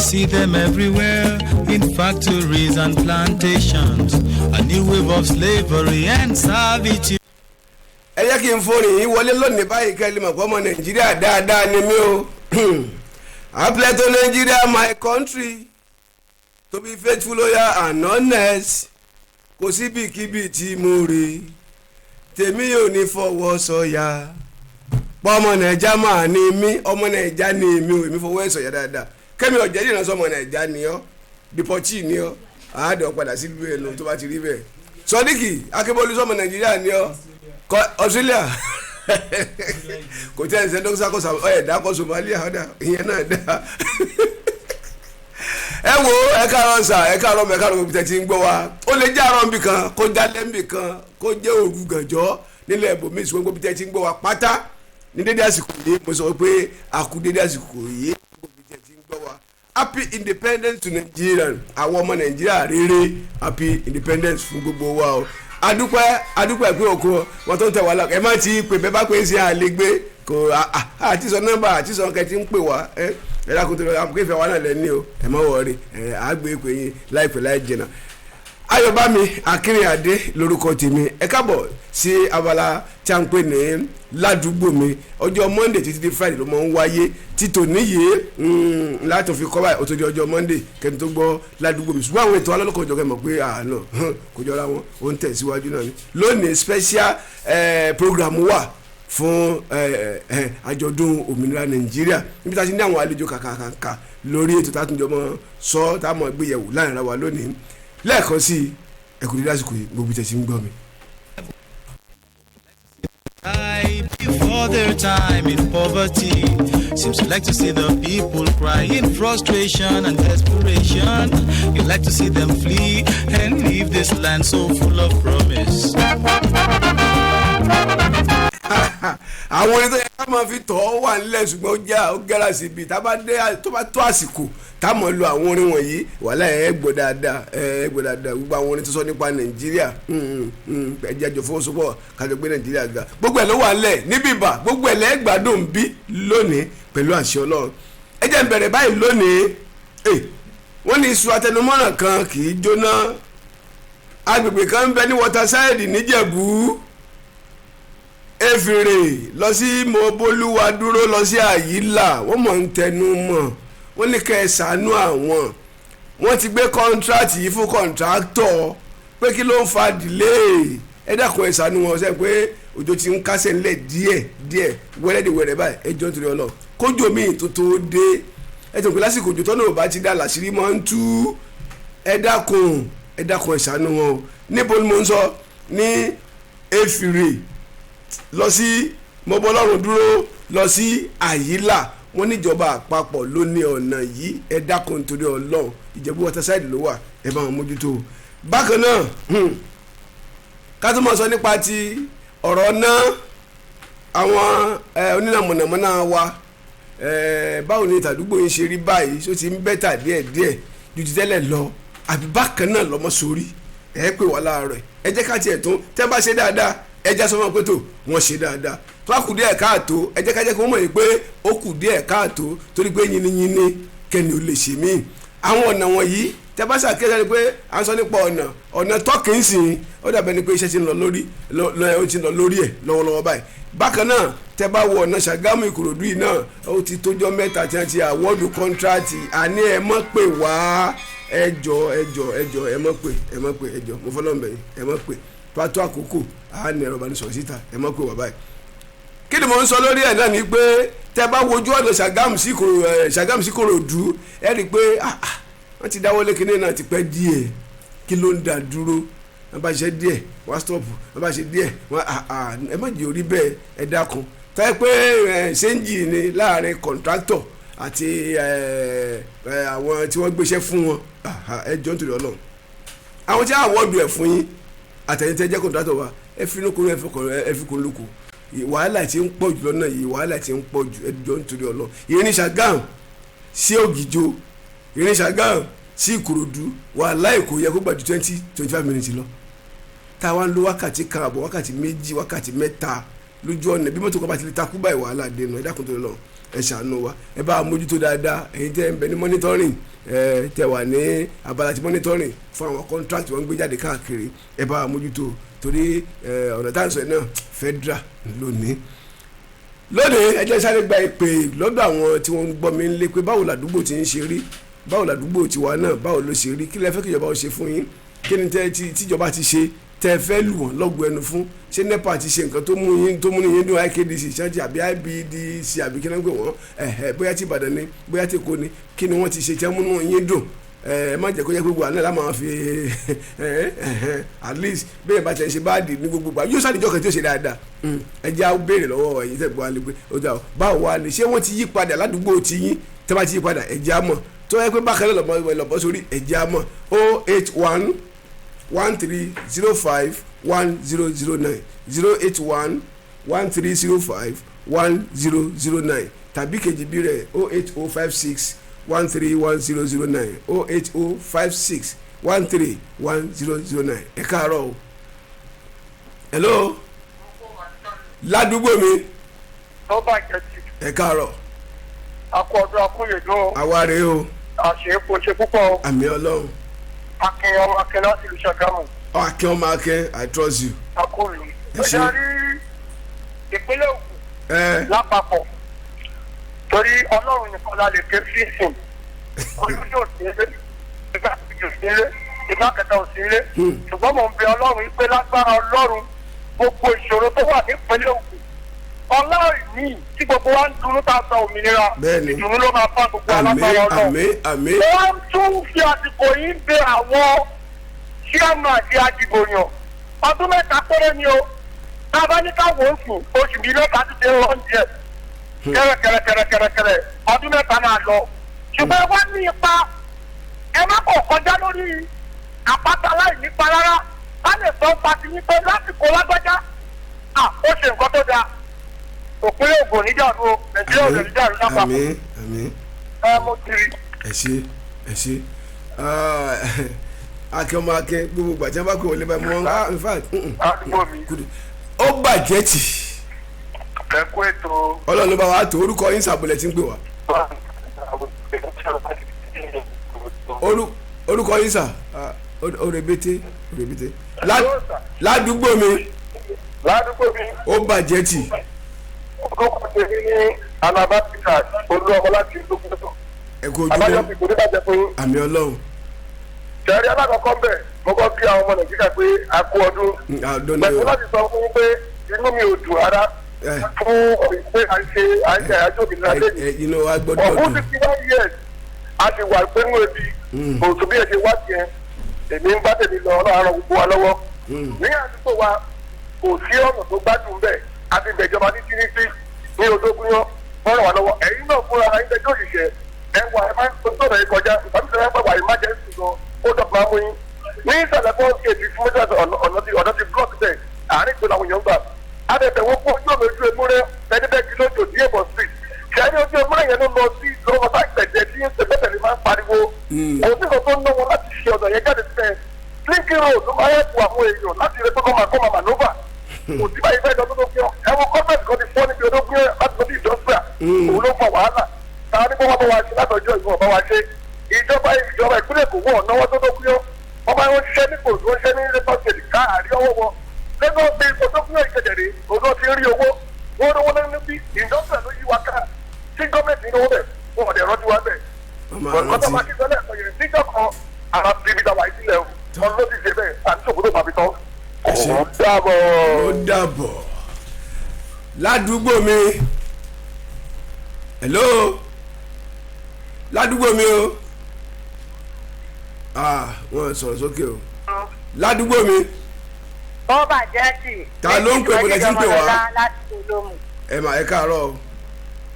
See them everywhere in factories and plantations. A new wave of slavery and servitude. Ẹ jẹ́ kí n forin yìí wọlé lónìí báyìí, kẹ́ ẹ lè mọ̀ pé ọmọ Nàìjíríà dáadáa ni mí o. I pledge to Nigeria, my country, to be faithful, loyal and honest. Kò síbikíbi tí mo rè, tèmi ò ní fọwọ́ sọ̀yà pọ́mọ Nàìjà máa ní mí. Ọmọ Nàìjà ní mí o, èmi fọwọ́ ẹ̀ sọ̀yà dáadáa. Kẹ́mi ọ̀jẹ̀ dìran sọmọ Nàìjà ni ọ́, deportee ni ọ́, àádọ́ padà sílùú ẹ̀ lọ tó bá ti rí bẹ́ẹ̀. Sọdíkì Akébólú, sọmọ Nàìjíríà ni ọ́? Australia kò tí ẹ̀ ń sẹ́ dókítà kó ẹ̀ dákọ̀ Somalia ọ̀dà ìyẹn náà dá. Ẹ wo, ẹ káàárọ̀ sà, ẹ káàárọ̀ mẹ, káàárọ̀ gbogbo tẹ̀ tí ń gbọ́ wa. Ó lè jẹ́ àárọ̀ nbì kan, kó jálẹ̀ nbì kan, kó jẹ́ òru gànjọ́ nílẹ̀ ibòmíì, ṣùgbọ́n gbogbo tẹ̀ tí ń gbọ́ wa pátá ní dédé àsìkò yìí, mo sọ pé a kú dédé àsìkò yìí, gbogbo tẹ̀ tí ń gbọ́ wa. Happy independence to Nigeria, àwọn ọmọ Nàìjíríà rere. Happy independence fún gbogbo wa o. Adúpẹ́, adúpẹ́ pé òkú wọn tó ń tẹ̀ wá lọ. Ẹ má ti pè bẹ́ẹ̀ bá pè é sí àlégbé kò àti sọ nọ́mbà àti sọ kẹ́ ti ń pè wá. Ẹ ẹ dákun tó lọ, àwọn kéfì wa náà lẹ́ni o. Ẹ má wọrí, ẹ àgbẹ̀ pè yín láìpẹ́ láì jìnnà. Ayọ̀bámi Akínrìnàdé lórúkọ tèmi. Ẹ káàbọ̀ sí abala tí a ń pè ní Ládùúgbò Mi. Ọjọ́ Monday títí di Friday ló máa ń wáyé. Títò níyì láti fi kọ́ báyìí, ó tó di ọjọ́ Monday kẹ́ni tó gbọ́ Ládùúgbò Mi. Ṣùgbọ́n àwọn ètò alọ́lọ́kọ̀ ìjọba mọ̀ pé àná kò jọra wọn, ó ń tẹ̀síwájú náà ni. Lónìí, special program wà fún àjọ̀dún òmìnira Nàìjíríà, níbi tá a ti ní àwọn àlejò kàkàkàkà lórí ètò tá a tún jọ mọ́ sọ, tá a mọ̀ gbéyẹ̀wò láàrin ara wa lónìí. Lẹ́ẹ̀kan sí i, ẹ kú dédé àsìkò yìí, gbogbo tẹ̀sí ń gbọ́ mi. Die before their time in poverty. Seems you like to see the people cry in frustration and desperation. You like to see them flee and leave this land so full of promise. Àwọn orin tó yẹ ká máa fi tọ́ ọ wà nílẹ̀, ṣùgbọ́n ó jẹ́ ó gẹ́ra síbi tá a bá dé, tó bá tó àsìkò tá a mọ̀ lo àwọn orin wọ̀nyí, wàhálà ẹ̀ gbọ́ dáadáa, ẹ̀ gbọ́ dáadáa. Gbogbo àwọn orin tó sọ nípa Nàìjíríà, ẹ jẹ́ àjọ fọwọ́sowọ́pọ̀ kájọ gbé Nàìjíríà ga, gbogbo ẹ̀ ló wà nílẹ̀ níbí ibà, gbogbo ẹ̀ lẹ́gbàdùn bí lónìí pẹ̀lú àṣẹ Ọlọ́run. Ẹ jẹ́ n bẹ̀rẹ̀ báyìí lónìí. Wọ́n ní iṣu atẹnumọ́ràn kan kì í jóná. Agbègbè kan ń bẹ ní Waterside níjẹ̀bú, Efèrè lọ sí Mọ́bólúwa dúró lọ sí Àyílà. Wọ́n mọ̀ ń tẹnu mọ́, wọ́n ní kẹ́ ẹ ṣàánú àwọn. Wọ́n ti gbé contract yìí fún contractor pé kí ló ń fa delay? Ẹ dákun, ẹ ṣàánú wọn. Sẹ́yìn pé òjò ti ń kásẹ̀ ńlẹ̀ díẹ̀ díẹ̀, wẹ́rẹ́dẹ̀wẹ́rẹ́ báyìí. Ẹ jọ̀ọ́, nítorí Ọlọ́run, kójò míì tó tó dé, ẹ tó pé lásìkò òjò tọ́nà ò bá ti dá, làṣírí máa ń tú. Ẹ dákun, ẹ dákun, ẹ ṣàánú wọn o. Níbo ni mo ń sọ? Ní Efìrè lọ sí Mọ́bọ́lọ́run dúró lọ sí Àyílà. Wọ́n níjọba àpapọ̀ ló ní ọ̀nà yìí. Ẹ dákun, nítorí Ọlọ́run. Ìjẹ̀bú Waterside ló wà, ẹ bá wọn mójútó. Bákan náà, ká tó mọ̀ sọ nípa ti ọ̀rọ̀ náà, àwọn oníná mọ̀nàmọ́ná wa, báwo ni tàdúgbò yín ṣe rí báyìí? Ṣó ti ń better díẹ̀díẹ̀ ju ti tẹ́lẹ̀ lọ, àbí bákan náà lọ́mọ sórí? Ẹ pè wá láàárọ̀. Ẹ jẹ́ ká tiẹ̀ tún tẹ́ bá ṣe dáadáa, ẹ já sọmọ pé tó wọ́n ṣe dáadáa. Tó bá kù díẹ̀ káàtó, ẹ jẹ́ ká jẹ́ kí wọ́n mọ̀ yìí pé ó kù díẹ̀ káàtó, torí pé yiniyini kẹ́ni ò lè ṣe míì. Àwọn ọ̀nà wọ̀nyí, tẹ́ bá ṣàkíyèsí ni pé à ń sọ nípa ọ̀nà tọ́kì ń sìn, ó dàbẹ̀ ni pé iṣẹ́ ti ń lọ lórí, ó ti ń lọ lórí ẹ̀ lọ́wọ́lọ́wọ́ báyìí. Bákan náà, tẹ́ bá wo ọ̀nà Ṣàgámù Ìkòròdú yìí náà, ó ti tójọ́ 3 tí wọ́n ti award contract. Àní ẹ mọ̀ pé wá, ẹ jọ, ẹ jọ, ẹ jọ, ẹ mọ̀ pé, ẹ mọ̀ pé, ẹ jọ, mo fọlọ́ bẹ̀ yín, ẹ mọ̀ pé tó a tó àkókò, à ní ẹ̀rọ ìbánisọ̀rọ̀ síta. Ẹ mọ̀ pé wà báyìí. Kí ni mo ń sọ lórí ẹ̀ náà ni pé tẹ́ bá wojú ọ̀nà Ṣàgámù sí Ìkòròdú, ẹ rí i pé wọ́n ti dáwọ́lé kinní náà ti pẹ́ díẹ̀. Kí ló ń dá dúró? Wọ́n bá ṣe díẹ̀, wọ́n á stop. Wọ́n bá ṣe díẹ̀, wọ́n ẹ má jẹ́ orí bẹ́ẹ̀. Ẹ dákun, táyé pé ṣéǹjì ni láàrin contractor àti àwọn tí wọ́n gbéṣẹ́ fún wọn. Ẹ jọ̀ọ́, nítorí Ọlọ́run, àwọn tí award ẹ̀ fún yín, àtẹ̀yìntẹ́ jẹ́ contractor wa, ẹ finú kún, ẹ fi kún lóko. Wàhálà tí ń pọ̀ jù lọ́nà yìí, wàhálà tí ń pọ̀ jù. Ẹ jọ̀ọ́, nítorí Ọlọ́run. Ìrìn Ṣàgámù sí Ògìjò, ìrìn Ṣàgámù sí Ìkòròdú, wàhálà Èkó yẹ kó gbà ju 20-25 minutes lọ, tá a wá ń lo wákàtí kan àbọ̀, wákàtí 2, wákàtí 3 lójú ọ̀nà. Bí mọ́tò kan bá ti lè takú báyìí, wàhálà dènà. Ẹ dákun tó lọ. Ẹ ṣàánú wa, ẹ bá mójútó dáadáa. Ẹ̀yin tẹ́ ń bẹ ní monitoring, ẹ tẹ́ wà ní abala ti monitoring fún àwọn contract wọ́n ń gbé jáde káàkiri, ẹ bá mójútó, torí ọ̀nà tá à ń sọ yìí náà, federal lónìí. Lónìí, ẹ jẹ́ sáré gba ìpè lọ́dọ̀ àwọn tí wọ́n ń gbọ́ mi ń lé pé báwo làdúgbò ti ń ṣe rí, báwo làdúgbò tiwa náà, báwo ló ṣe rí, kí lẹ fẹ́ kí ìjọba ó ṣe fún yín, kí ni tẹ́ ti tíjọba ti ṣe tẹ́ fẹ́ lù wọ́n lọ́gùn ẹnu fún. Ṣé NEPA ti ṣe nǹkan tó mú yín, tó mú yín dùn? IKDC ṣáàjì àbí IBDC àbí kí náà ń pè wọ́n? Ẹ̀hẹ̀, bóyá ti Ìbàdàn ni, bóyá ti Èkó ni, kí ni wọ́n ti ṣe tí wọ́n mú yín dùn? Ẹ má jẹ́ kó jẹ́ gbogbo àná la máa fi at least bẹ́ẹ̀ bá ti ṣe báàdì ní gbogbo gbà, yóò sàdíjọ́ kan tí ó ṣe dáadáa. Ẹ jẹ́ á béèrè lọ́wọ́ ẹ̀yin tẹ́ gbọ́ alẹ́ pé ó dà o, báwo wà lè ṣé wọ́n ti yí padà ládùúgbò ti yín? Tẹ́ bá ti yí padà, ẹ jẹ́ á mọ̀. Tó yẹ pé bákan náà lọ́mọ lọ́bọ̀ sórí, ẹ jẹ́ á mọ̀. 08113051009, 08113051009, tàbí kejì bí rẹ̀, 08056131009, 08056131009. Ẹ káàárọ̀ o. Hello, ládùúgbò mi. Tó bàjẹ́ jù. Ẹ káàárọ̀. Akọ ọdún akóyèdún. Àwa rèé o. Àṣeyẹpọ ṣe púpọ̀ o. Àmín Ọlọ́run. Akin ọmọ Akin láti ìlú Ṣàgámù. Akin ọmọ Akin, I trust you. Akóyè. Ẹ ṣé. Ó rí ìpínlẹ̀ Ògùn lápapọ̀, torí Ọlọ́run nìkan la lè ké sí ìsìn. Olóyè ò sí ilé, ìgbà kejì ò sí ilé, ìgbà kẹta ò sí ilé, ṣùgbọ́n mò ń bẹ Ọlọ́run yìí pé lágbára Ọlọ́run, gbogbo ìṣòro tó wà nípínlẹ̀ Ògùn, Ọlọ́run ní tí gbogbo wa ń dunnú tá a gba òmìnira, ìdùnnú ló máa bá gbogbo Àmín. alágbára Ọlọ́run. Àmín, àmín. Wọ́n tún fi àsìkò yìí ń bẹ àwọn chairman àti adìbòyàn. Ọdún 3 péré ni o. Tá a bá ní ká wò ó sùn, oṣù bíi 3 ti ṣe ń díẹ̀ kẹrẹkẹrẹkẹrẹkẹrẹ, ọdún 3 máa lọ. Ṣùgbọ́n ẹ wá ní ipa, ẹ má kọ̀ kọjá lórí àpáta láì nípa rárá. Ká lè sọ pa ti yín pé lásìkò lágbájá à ó ṣe nǹkan tó dáa. Òpínlẹ̀ Ògùn níjàrú o, Nàìjíríà ò lè níjàrú lápapọ̀. Àmín, àmín. Ẹ mo ti rí. Ẹ ṣé, ẹ ṣé. Akin ọmọ Akin, gbogbo ìgbà tí wọ́n bá pè wọlé báyìí, mo wọ́n, in fact, Àdúgbò mi. Kudu. Ó bàjẹ́ tì. Ẹ kú ètò. Ọlọ́run ló bá wa tó. Orúkọ yín, sàbọ̀lẹ̀ tí ń pè wá? Orúkọ yín sà? Òrèbètè, òrèbètè. Ládùúgbò mi. Ládùúgbò mi. Ó bàjẹ́ tì. Orúkọ tèmi ní Alaba Peter Olú ọmọ láti ìlú Gbọdọ. Ẹ kú ojúmọ́. Abájọ kò ní bàjẹ́ fún yín. Àmín Ọlọ́run. Sẹ́rí alákọ̀ọ́kọ́ ń bẹ̀, mo kọ́ kí àwọn ọmọ Nàìjíríà pé a kú ọdún. Àdán ni Pẹ̀lú o. láti sọ fún yín pé inú mi ò dùn rárá fún pé à ń ṣe àyájọ́ òmìnira lẹ́yìn. Inú wa gbọ́dọ̀ Ọ̀hún dùn. 51 years a ti wà pé nínú ebi òtún bí ẹ ṣe wá tiẹ̀, èmi ń bá tèmi lọ, Ọlọ́run ràn gbogbo wa lọ́wọ́. Ní àdúgbò wa, kò sí ọ̀nà tó gbádùn bẹ́ẹ̀. A ti bẹ̀jọba ní títí ní Odógúnyán, wọ́n ràn wá lọ́wọ́. Ẹ̀yin náà fúnra ara yín tẹ́jọ́ òṣìṣẹ́ ẹ wà, ẹ máa ń tó sọ̀rọ̀ yìí kọjá ìbánisọ̀rọ̀ ẹ wà emergency gan, ó dọ̀gba mú yín. Ní ìsàlẹ̀ fọ́ kejì fún mọ́tò, ọ̀nà ti block bẹ́ẹ̀, àárín ìgbò làwọn èèyàn gbà. Adẹ̀tẹ̀ wọ́n fún ojú ọ̀nà ojú emúrẹ́ ẹni bẹ́ẹ̀ kí lójó ní èbọ̀ street. Ṣẹ́ni ojú emúrẹ́ yẹn ló lọ sí lọ́wọ́ bá gbẹ̀jẹ̀ tí tẹ̀lé máa ń pariwo. Òun nìkan tó ń ná wọn láti ṣe ọ̀nà yẹn jáde síbẹ̀. Linking road ló máa ń ẹ̀kú àwọn èèyàn láti rẹ pé kọ́ máa manova. Kò sí báyìí fẹ́ẹ́ lọ́dún tó fi hàn. Ẹ̀wọ̀n gọ́ọ̀mẹ̀ntì kan ti fọ́ níbi Ológun láti lọ sí industrial. Òun ló fa wàhálà. Ta ni kó wá bá wa ṣe látọjọ́ ìwọ̀n bá wa ṣe? Ìjọba ìpínlẹ̀ kò wọ́n náwó tó tó kúyọ́. Wọ́n máa ń ṣiṣẹ́ ní kò tó ń ṣe ní Lagos State káàrí ọwọ́ wọn. Lagos State Odógúnyán ìkẹjẹrẹ òun náà ti rí owó. Wọ́n rówó lẹ́nu bí industrial ló yí wa ká. Tí gọ́ọ̀mẹ̀ntì ní owó bẹ̀, wọn ò dẹ̀ rántí wa bẹ̀. Wọ́n máa Ọ̀tọ̀ rántí. máa kí sọ́lẹ̀ ẹ̀kọ́ yẹn níjọ́ kan ara ti ibi tàwa ìsílẹ̀ o. Ọlọ́run ló ti ṣe bẹ́ẹ̀ àti ṣòkòtò màbí tán. Ẹ ṣé. Ó dàbọ̀. Ó dàbọ̀, ládùúgbò mi. Hello, ládùúgbò mi o. Wọ́n sọ̀rọ̀ sókè o. Ládùúgbò mi. Ó bàjẹ́ sí. Ta ló ń pè, bọ́lá tí ń pè wá? Láti Olómù. Ẹ mà ẹ káàárọ̀ o.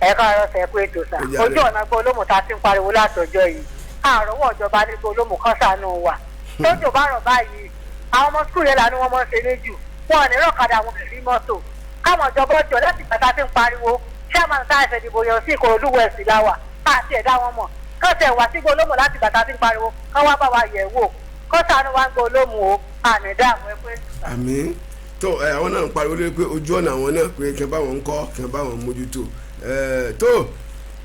Ẹ káàárọ̀ sẹ́ pé ètò sà. Ó jàre. Ojú ọ̀nà Olómù ta ti ń pariwo látọjọ́ yìí. Àròwọ̀ ìjọba ní Olómù kan ṣàánú wa. Tójò bá rọ̀ báyìí, àwọn ọmọ skul yẹn lànà wọn mọ̀ ṣe ní jù. Wọn ò ní rọ̀kadà, àwọn kìí rí mọ́tò. Káwọn ìjọba ọjọ́ láti ìgbà tá a ti ń pariwo. Chairman tá a ṣe dìbò yàn sí Ìkòròdú West láwà. Káàtì ẹ̀dá wọn mọ̀. Kọ́sẹ̀ wá sí Olómù láti ìgbà tá a ti ń pariwo. Kán wá bá wa yẹ̀ wò. Kọ́sàánú wa ń gbọ́ Olómù o. Àní dààmú ẹ pé. Àmín. Tó ẹ, àwọn náà ń pariwo lórí pé ojú ọ̀nà àwọn náà pé kí n bá wọn kọ́, kí n bá wọn mójútó. Tó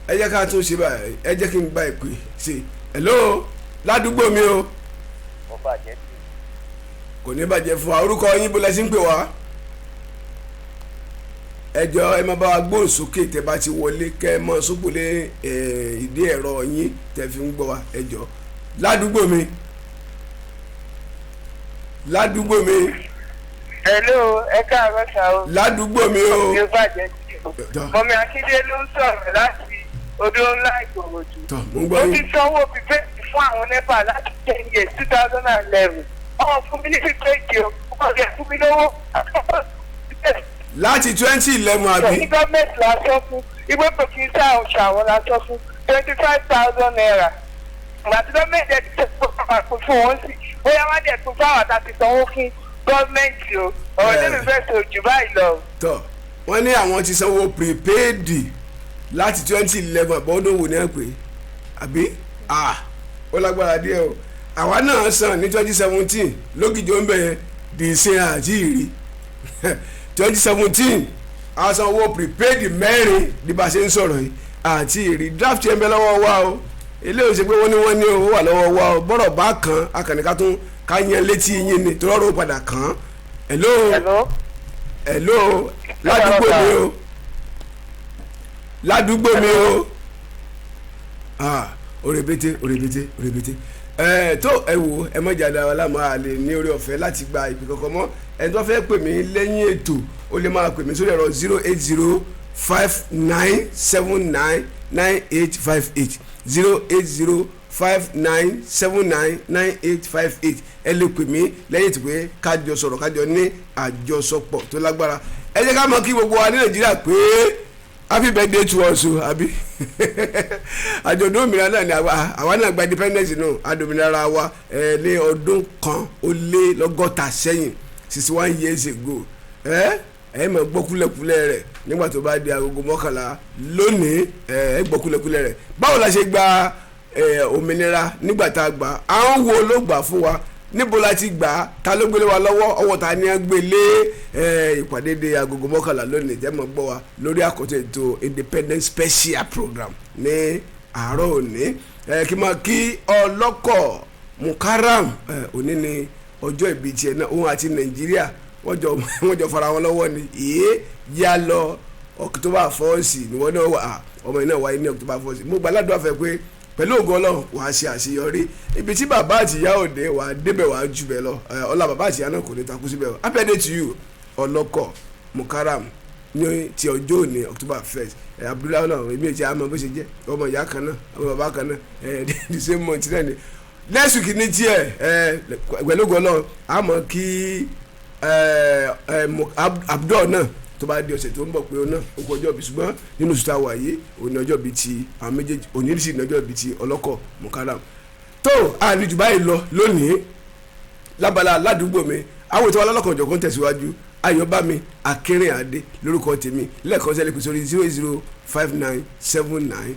ẹ jẹ́ ká tún ṣe báyìí, ẹ jẹ́ kí n gba ìpè sí i. Hello, ládùúgbò mi o. Mo bàjẹ́ sí. Kò ní bàjẹ́ fún wa. Orúkọ yín, bó lẹ sí ń pè wá? Ẹ jọ̀ọ́, ẹ máa bá wa gbóhùn sókè tẹ́ bá ti wọlé, kẹ́ ẹ mọ sókòlé ìdí ẹ̀rọ yín tẹ́ fi ń gbọ́ wa. Ẹ jọ̀ọ́, ládùúgbò mi, ládùúgbò mi. Hello, ẹ káàárọ̀ sá o. Ládùúgbò mi o. Yóò bàjẹ́ sí o. Tọ́. Mọ̀mí Akíndé ló ń sọ̀rọ̀ láti Odò Ńlá Ìkòròdú. Tọ́, mo ń gbọ́ Mo ti yín. sanwó pípéèkì fún àwọn NEPA láti 10 years, 2011. Ọmọ fún mi ní pípéèkì o, ọmọ rẹ̀ fún mi lówó. Láti 2011, àbí? Ní gọ́ọ̀mẹ̀ntì la sọ fún, ìwé kò kí n sá oṣù àwọn la sọ fún ₦25,000. Ìgbà tí gọ́ọ̀mẹ̀ntì ẹ̀ ti ṣe fún fún wọn sí, bóyá wọ́n dẹ̀ tún fáwọn àtàtì sanwó fún gọ́ọ̀mẹ̀ntì o. Ọ̀rọ̀ tẹ́mi fẹ́ sọ jù báyìí lọ. Tọ́, wọ́n ní àwọn ti sanwó prepaid láti 2011, àbọ̀dún wò ní ẹ̀ pé àbí? Ah, ó lágbára díẹ̀ o. Àwa náà san ní 2017 lókìjọ ń bẹ̀ yẹn di ìsìn àti ìrì 2017. A san owó prepaid mẹ́rin bí bá a ṣe ń sọ̀rọ̀ yìí àti ìrì. Draft yẹn bẹ lọ́wọ́ wa o. Eléyìí ṣe pé wọ́n ní owó wà lọ́wọ́ wa o. Bọ́rọ̀ bá kan akànnìká tún ká yan létí yín ni tó rọrùn padà kàn án. Hello. Hello. Hello, ládùúgbò mi o, ládùúgbò mi o. Ah, òrèbètè, òrèbètè, òrèbètè. Ẹ tó, ẹ wò, ẹ mọ jàdá wa láàmú. A lè ní orí ọ̀fẹ́ láti gba ìpè kankan mọ́. Ẹni tó fẹ́ pè mí lẹ́yìn ètò, ó lè máa pè mí sórí ẹ̀rọ 08059799858, 08059799858. Ẹ lè pè mí lẹ́yìn ètò pé kájọ sọ̀rọ̀, kájọ ní àjọsọpọ̀ tó lágbára. Ẹ jẹ́ ká mọ̀ kí gbogbo wa ní Nàìjíríà pé happy birthday to us o, àbí? Àjọ̀dún òmìnira náà ni àwa náà gba independence náà, adòmìnira wa ẹ ní ọdún kan ó lé lọ́gọ́ta sẹ́yìn, 61 years ago. Ẹ ẹ mọ̀ gbọ́ kúlẹ̀kúlẹ̀ rẹ̀ nígbà tó bá di agogo 11 lónìí. Ẹ ẹ gbọ́ kúlẹ̀kúlẹ̀ rẹ̀, báwo la ṣe gba òmìnira, nígbà tá a gbà, àwọn wo ló gbà fún wa, níbo la ti gbà á, ta ló gbélé wa lọ́wọ́, ọwọ́ ta ni a gbé lé. Ìpàdé de agogo 11 lónìí, jẹ́ mọ́ gbọ́ wa lórí àkọ́tọ̀ ètò Independence Special Program ní àárọ̀ òní. Kí máa kí ọlọ́kọ̀ Mukaram, òní ni ọjọ́ ìbí tiẹ̀ náà. Òun àti Nàìjíríà wọ́n jọ fara wọn lọ́wọ́ ni. Ìyé yá lọ October 1 ni wọ́n náà wà. Ọmọ yìí náà wáyé ní October 1. Mo gbà ládùúgbò àfẹ́ pé pẹ̀lú ògo Ọlọ́run, wàá ṣe àṣeyọrí ibi tí bàbá àtìyá òde, wàá débẹ̀, wàá jù bẹ́ẹ̀ lọ. Ọlá bàbá àtìyá náà kò ní takú síbẹ̀ o. Happy birthday to you, ọlọ́kọ̀ Mukaram, ní ti ọjọ́ òní October 1. Abdullahi náà, èmi ò ti àmọ́ bó ṣe jẹ́, ọmọ ìyá kan náà, ọmọ bàbá kan náà, the same month náà ni. Next week ní tiẹ̀. Pẹ̀lú ògo Ọlọ́run, àmọ́ kí Abdul náà tó bá di ọ̀sẹ̀ tó ń bọ̀ pé òun náà ó kọ ọjọ́ ìbí. Ṣùgbọ́n nínú oṣù tá a wà yìí, òní ọjọ́ ìbí ti àwọn méjèèjì, òní sì ní ọjọ́ ìbí ti ọlọ́kọ̀ Mukaram. Tó àlejò báyìí lọ lónìí lábala ládùúgbò mi. Àwọn ètò alálọ́kànjọ̀kan tẹ̀síwájú. Ayọ̀bámi Akínrìnàdé lórúkọ tèmi. Lẹ́ẹ̀kan sẹ́lẹ̀ pèsè orí 0059799.